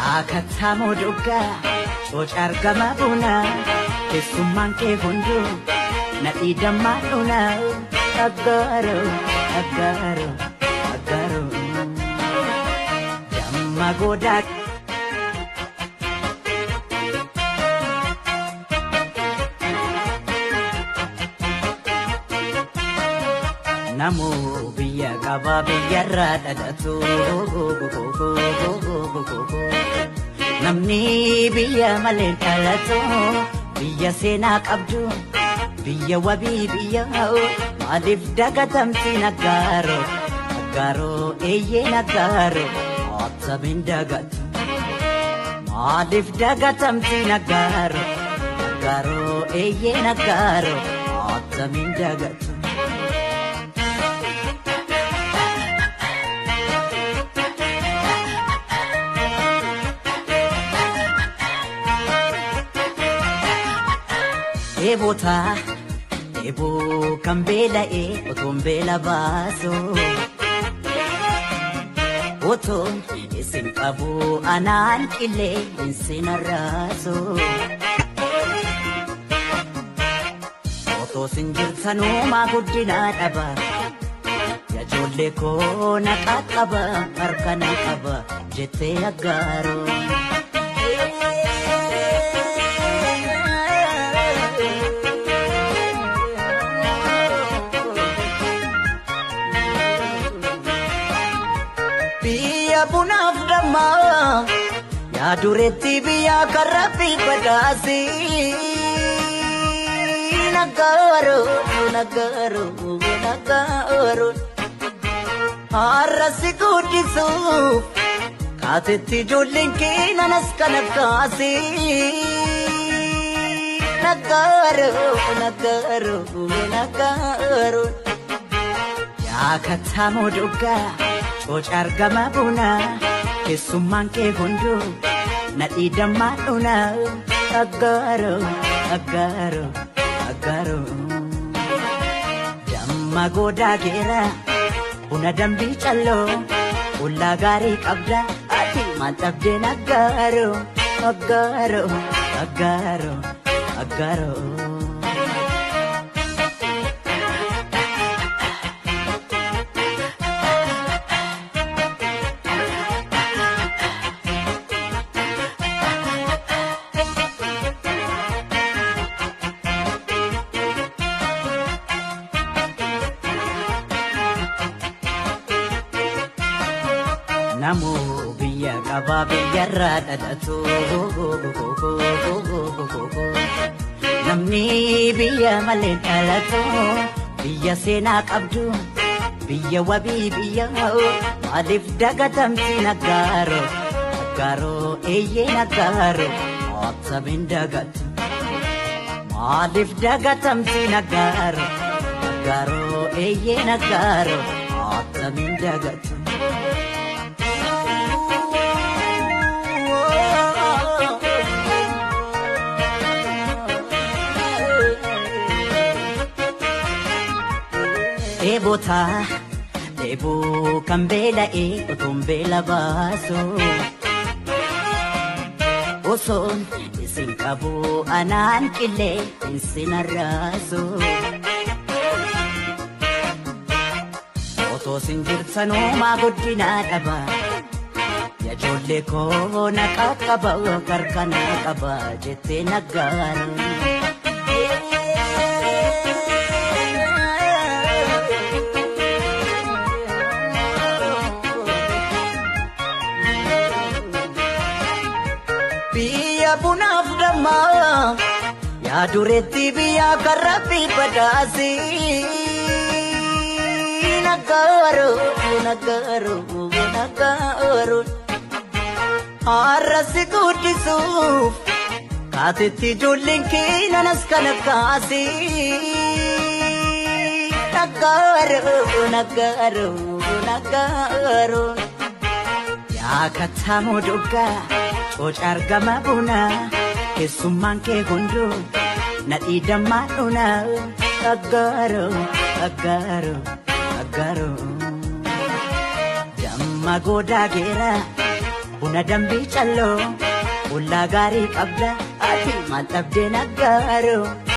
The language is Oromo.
Yaa dhugaa coca argama bunaa keessummaan kee hunduu nadhii dammaa dhunaa aggaaroo aggaaroo aggaaroo damma goodaa. Namoo biyya qabaa biyyarraa dhalatu. Namni biyya malee dhalatu biyya seenaa qabdu biyya wabii biyya maaliif dagatamti naggaaroo naggaaroo eeyyee naggaaroo attamiin dagatu maaliif dagatamti naggaaroo naggaaroo eeyyee naggaaroo attamiin dagatu. Dheebotaa dheeboo kan beela'ee otoon beela baasu otoon isin qabu anaan qillee isin arraasu otoo isin jirtanumaa guddinaa dhaba ijoollee koo na qaqqaba harka na qaba jettee aggaaroo. Biyya bunaaf dammaa yaa dureetti biyya karrabii badhaasii. Naggaaroo naggaaroo naggaaroo har'a si guddisuuf kaatetti ijoolleen kee nanas kana kaasii. Naggaaroo naggaaroo naggaaroo yaa kattaamoo dhugaa. Coca argama bunaa keessummaan kee hunduu nadhii dammaa dhunaa aggaaroo aggaaroo aggaaroo damma goodaa geera buna dambii calloo ollaa gaarii qabda ati maal dhabdeen aggaaroo aggaaroo aggaaroo aggaaroo. Namoo biyya qabaa biyyarraa dhalatu. Namni biyya malee dhalatu biyya seenaa qabdu biyya wabii biyya maaliif dagatamti naggaaroo naggaaroo eeyyee naggaaroo attamiin dagatu maaliif dagatamti naggaaroo naggaaroo eeyyee naggaaroo attamiin dagatu. Dheebotaa dheeboo kan beela'ee otoon beela baasu osoon isin qabu anaan qillee isin arraasu otoo isin jirtanumaa guddinaa dhaba ijoollee koo na qaqqaba harka na qaba jettee naggaara. Biyya bunaaf dammaa yaa dureetti biyya karrabii badhaasii. Naggaaroo naggaaroo naggaaroo har'a si guddisuuf kaatetti ijoolleen kee nanas kana kaasii. Naggaaroo naggaaroo naggaaroo yaa kattaamoo dhugaa. Coca argama bunaa keessummaan kee hunduu nadhii dammaa dhunaa aggaaroo aggaaroo aggaaroo damma goodaa geera. Buna dambii calloo ollaa gaarii qabda ati maal dhabdee naggaaroo.